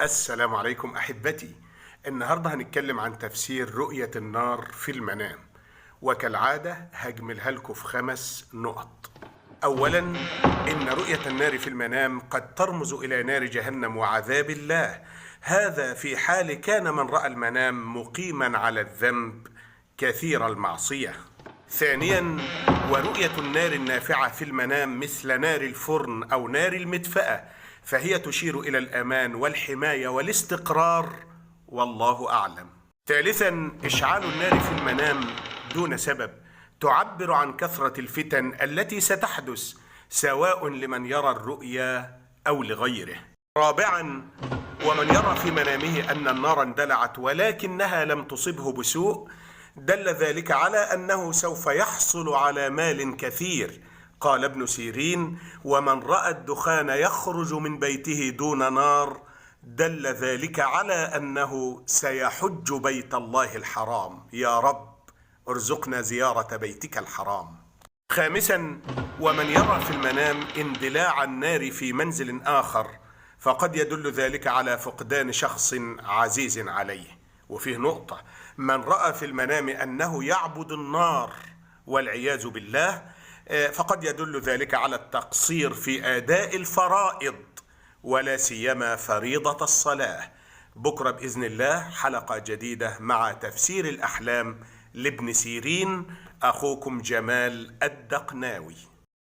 السلام عليكم أحبتي. النهاردة هنتكلم عن تفسير رؤية النار في المنام، وكالعادة هجملها لكم في 5 نقط. أولا، إن رؤية النار في المنام قد ترمز إلى نار جهنم وعذاب الله، هذا في حال كان من رأى المنام مقيما على الذنب كثير المعصية. ثانيا، ورؤية النار النافعة في المنام مثل نار الفرن أو نار المدفأة، فهي تشير إلى الأمان والحماية والاستقرار، والله أعلم. ثالثا، إشعال النار في المنام دون سبب تعبر عن كثرة الفتن التي ستحدث، سواء لمن يرى الرؤيا أو لغيره. رابعا، ومن يرى في منامه أن النار اندلعت ولكنها لم تصبه بسوء، دل ذلك على أنه سوف يحصل على مال كثير. قال ابن سيرين: ومن رأى الدخان يخرج من بيته دون نار، دل ذلك على أنه سيحج بيت الله الحرام. يا رب ارزقنا زيارة بيتك الحرام. خامسا، ومن يرى في المنام اندلاع النار في منزل آخر، فقد يدل ذلك على فقدان شخص عزيز عليه. وفيه نقطة: من رأى في المنام أنه يعبد النار والعياذ بالله، فقد يدل ذلك على التقصير في أداء الفرائض، ولا سيما فريضة الصلاة. بكرة بإذن الله حلقة جديدة مع تفسير الأحلام لابن سيرين. أخوكم جمال الدقناوي.